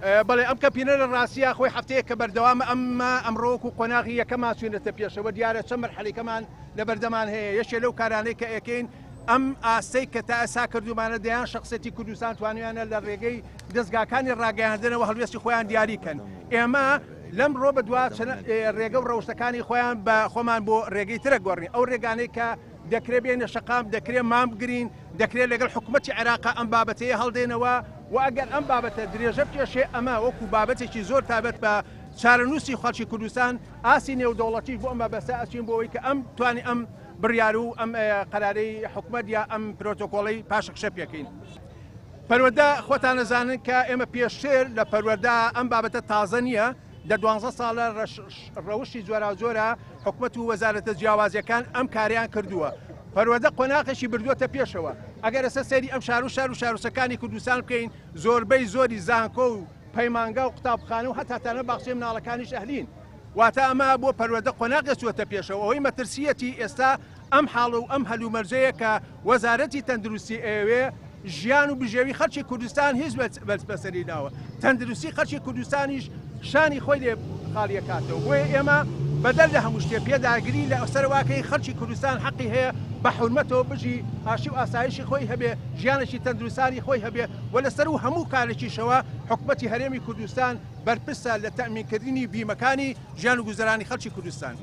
بەڵێ ئەم کەمپینە لە ڕاستیا خۆی هەفتەیەک کە بەردەوامە ئەمە ئەمڕۆ وەکو قۆناغی یەکەمان چوینەتە پێشەوە دیارە چەند مەرحەلەکەمان لە بەردەمان هەیە یەکێ لەو کارانەی کە ئەکەین ئەم ئاستەی کە تا ئێستا کردومانە دەیان شخصێتی کوردستان توانیانە لە ڕێگەی دەستگاکانی ڕاگەیاندنەوە هەڵوێستی خۆیان دیاری کەن ئێمە لەم ڕۆ بەدوا ڕێگە و ڕەوشتەکانی خۆیان بە خۆمان بۆ ڕێگەی ترە گۆڕین ئەو ڕێگانەی کە دەکرێ بێینە شەقام، دەکرێ مان بگرین، دەکرێ لەگەڵ حکومەتی عێراقا ئەم بابەتەیە هەڵدێنەوە و ئەگەر ئەم بابەتە درێژە بکێشێ ئەمە وەکو بابەتێکی زۆر تایبەت بە چارەنووسی خەڵکی کوردستان ئاستی نێودەوڵەتیش بۆ ئەم مەبەستە ئەچین بۆ ئەوەی کە ئەم توانی ئەم بڕیار و ئەم قەرارەی حکومەت یا ئەم پرۆتۆکۆڵەی پاشەکشە پێکەین. پەروەردە خۆتان ئەزانن کە ئێمە پێشتر لە پەروەردە ئەم بابەتە تازە نییە، لە دوانزە ساڵە ڕەوشی جۆراوجۆرە حکومەت و وەزارەتە جیاوازەکان ئەم کاریان کردووە. پەروەردە قۆناغێکی بردووەتە پێشەوە. ئەگەر ئێستا سەیری ئەم شار و شار و شارۆچکەکانی کوردستان بکەین زۆربەی زۆری زانکۆ و پەیمانگا و قوتابخانە و هەتا تەنانەت باخچەی مناڵەکانیش ئەهلین. واتە ئەمە بۆ پەروەردە قۆناغێک چووەتە پێشەوە. ئەوەی مەترسییەتی ئێستا ئەم حاڵ و ئەم هەلومەرجەیە کە وەزارەتی تەندروستی ئەیەوێ ژیان و بژێوی خەڵکی کوردستان هیچ بەسەری ناوە تەندروستی خەڵکی کوردستانیش شانی خۆی لێ خاڵیەکاتەوە بۆیە ئێمە بەدەر لە هەموو شتێ پێداگری لە سەرواکەی خەڵکی کوردستان حەقی هەیە بە حورمەتەوە بژی ئاشتی و ئاسایشی خۆی هەبێ ژیانێکی تەندروستانی خۆی هەبێ و لەسەر و هەموو کارێکیشەوە حکومەتی هەرێمی کوردستان بەرپرسە لە تەئمینکردنی بیمەکانی ژیان و گوزەرانی خەڵکی کوردستان.